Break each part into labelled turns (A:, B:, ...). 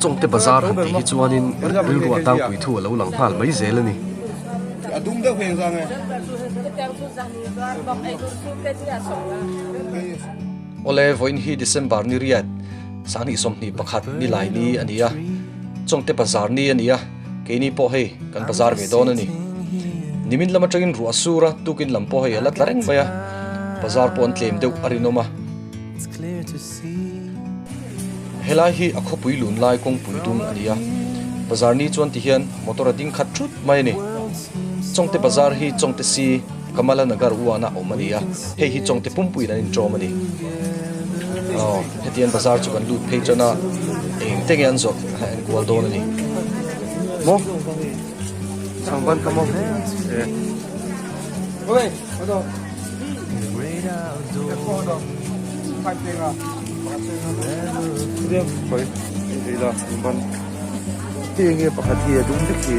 A: Chawngte bazar han tih hi chuanin rilru a tangpui thu a lo lang nghal mai zel a ni. Awle, vawiin hi December ni riat, sanghnih 21 ni lai ni a ni a, Chawngte bazar ni a ni a, keini pawh hei kan bazar ve dawn a ni. Nimin lam atangin ruah sur a, tukin lam pawh hei a la tla reng mai a, bazar pawh an tlem deuh a rinawm a. Helai hi a khawpui lun lai kawngpui dum a ni a, bazar ni chuan ti hian motor a ding khat thut mai a ni. Chawngte bazar hi Chawngte si Kamala Nagar uana awm a ni a, hei hi Chawngte pumpuiin an inṭawm a ni. Aw, hetiang bazar chu kan lut phei chuan a eng te nge an zawrh a en kual dawn a ni.
B: Maw? Changban kha maw? E. Pakhat hi a dum vek hi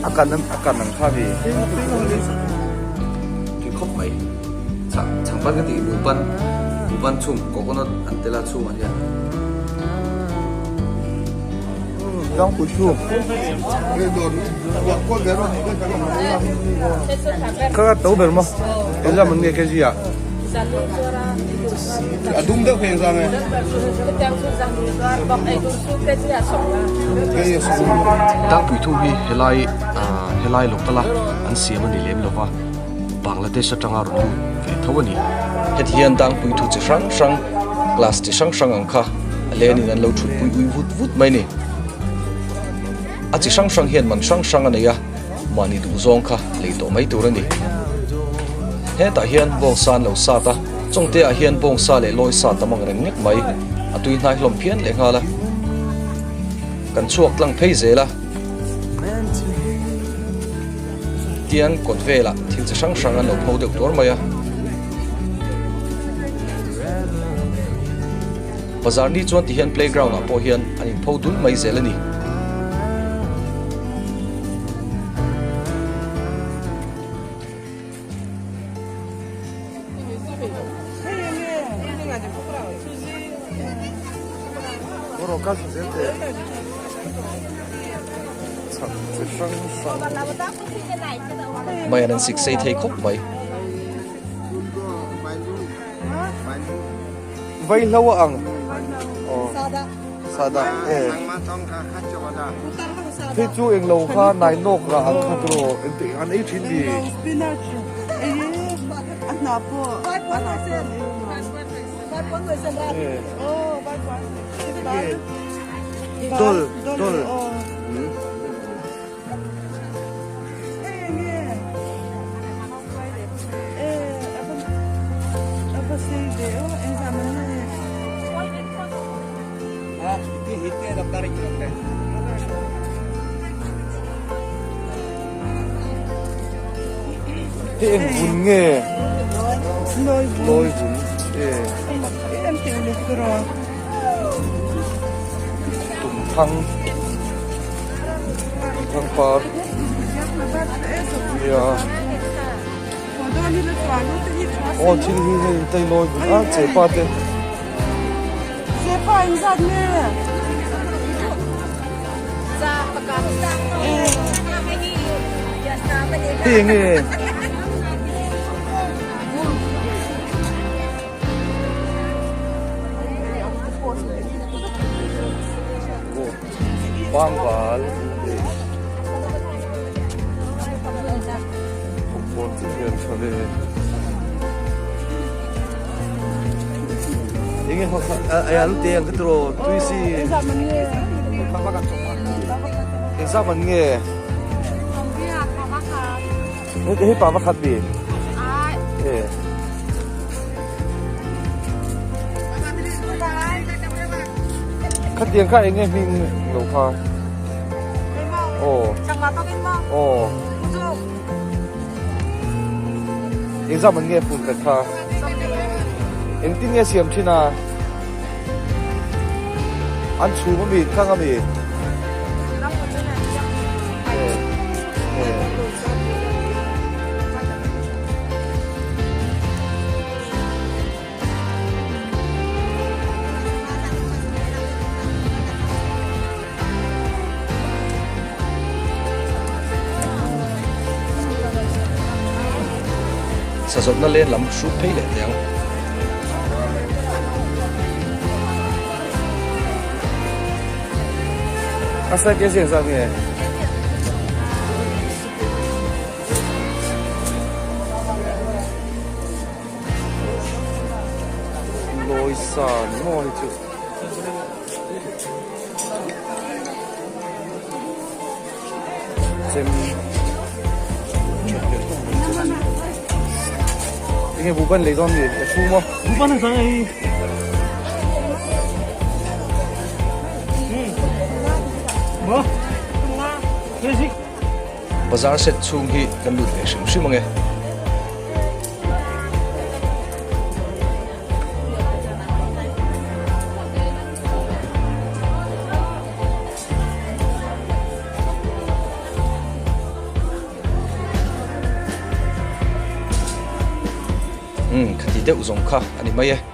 B: a kan a kan ang kha mi
A: tui khawp mai chhang chhangpan ka tih buhban buhban chhung coconut an tel a chhungah hian.
B: Kha kha to ber maw engzam an nge kg ah
A: Tlangpui thu hi helai ah helai local a an siam a ni lem lova Bangladesh atanga rawn lut ve tho a ni. Heti hian tlangpui thu chi hrang hrang class chi hrang hrang ang kha a lenin an lo thutpui ui vut vut mai a ni. A chi hrang hrang hian man hrang hrang a nei a, mahni duh zawng kha lei tawh mai tur a ni. Hetah hian bawngsa an lo sat a, chawngte ah hian bawngsa leh lawi sa tam ang reng nek mai, a tui hnai hlawm phian leh nghal a. Kan chhuak tlang phei zel a. Tian kawt velah thil chi hrang hrang an lo pho deuh tuar mai a. Bazar ni chuan tihian playground ah pawh hian an inpho dul mai zel a ni. Mai an an sik sei thei khawp mai.
B: Vaihlo a ang aw sada e hei chu englo kha nai nawk rah ang kha tiraw engti an ei thin ni dol dol. Hei eng vun nge? Lawi vun e. Tumthang Tumthang par nia. Aw thil hi hei tei lawi vun a chepa te. Hei eng nge? Pangpal Pawn chu hian tha ve Enge ho kha ai alu te ang ka tiro tui si Engzah man nge Hei pa pakhat bi E Khatiang kha enge hming lo kha Aw Aw Engzah man nge fun khat kha Engtin nge siam thin a An chhum ami khang ami
A: Sazawrhna len lam hrut phei leh teh ang.
B: A set hi a ziak zat nge? Lawisa ni maw hei chu. Chem that leh khawp mai chem chu. Enge buhban lei dawn mi a chhung maw?
C: Buhban a zang ei. Maw?
A: Bazar set chhung hi kan lut ve hrim hrim ange. Umm khati deuh zawng kha a ni mai e.